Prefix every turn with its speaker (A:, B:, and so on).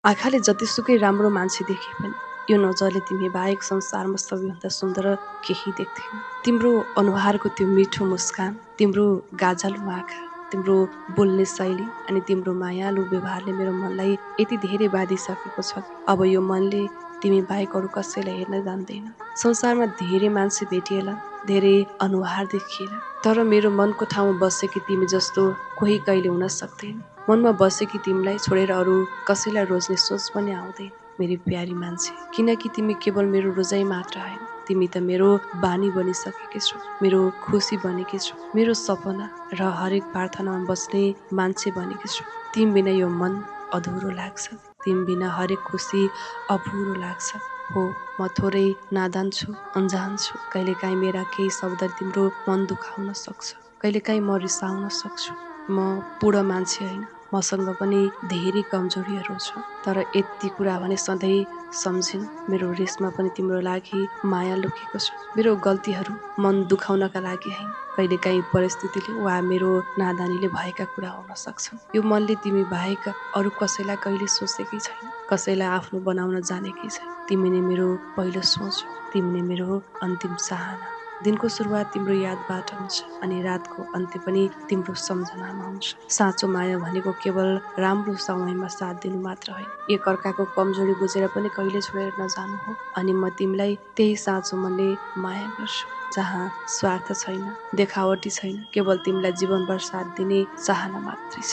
A: आँखाले जतिसुकै राम्रो मान्छे देखे पनि यो नजरले तिमी बाहेक संसारमा सबैभन्दा सुन्दर केही देख्दैन। तिम्रो अनुहारको त्यो मिठो मुस्कान, तिम्रो गाजलु आँखा, तिम्रो बोल्ने शैली अनि तिम्रो मायालु व्यवहारले मेरो मनलाई यति धेरै बाधिसकेको छ कि अब यो मनले तिमी बाहेक अरू कसैलाई हेर्न जान्दैन। संसारमा धेरै मान्छे भेटिएला, धेरै अनुहार देखिएला, तर मेरो मनको ठाउँमा बसेकी तिमी जस्तो कोही कहिले हुन सक्दैन। मनमा बसेकी तिमीलाई छोडेर अरू कसैलाई रोज्ने सोच पनि आउँदैन मेरी प्यारी मान्छे। किनकि तिमी केवल मेरो रोजाइ मात्र होइन, तिमी त मेरो बानी बनिसकेकी छौ, मेरो खुसी बनेकी छौ, मेरो सपना र हरेक प्रार्थनामा बस्ने मान्छे बनेकी छौ। तिमी बिना यो मन अधुरो लाग्छ, तिमी बिना हरेक खुसी अपुरो लाग्छ। हो, म थोरै नादान छु, अन्जान छु। कहिलेकाहीँ मेरा केही शब्द तिम्रो मन दुखाउन सक्छ, कहिलेकाहीँ म रिसाउन सक्छु। म पूर्ण मान्छे होइन, मसँग पनि धेरै कमजोरीहरू छ, तर यति कुरा भने सधैँ सम्झिनु, मेरो रेसमा पनि तिम्रो लागि माया लुकेको छ। मेरो गल्तीहरू मन दुखाउनका लागि होइन, कहिलेकाहीँ परिस्थितिले वा मेरो नादानीले भएका कुरा हुन सक्छन्। यो मनले तिमी बाहेक अरू कसैलाई कहिले सोचेकै छैन, कसैलाई आफ्नो बनाउन जानेकै छैन। तिमी नै मेरो पहिलो सोच हो, तिमी नै मेरो अन्तिम चाहना। दिनको सुरुवात तिम्रो यादबाट हुन्छ अनि रातको अन्त्य पनि तिम्रो सम्झनामा हुन्छ। साँचो माया भनेको केवल राम्रो समयमा साथ दिनु मात्र होइन, एकअर्काको कमजोरी बुझेर पनि कहिले छोडेर नजानु हो। अनि म तिमीलाई त्यही साँचो मनले माया गर्छु, जहाँ स्वार्थ छैन, देखावटी छैन, केवल तिमीलाई जीवनभर साथ दिने चाहना मात्रै छ।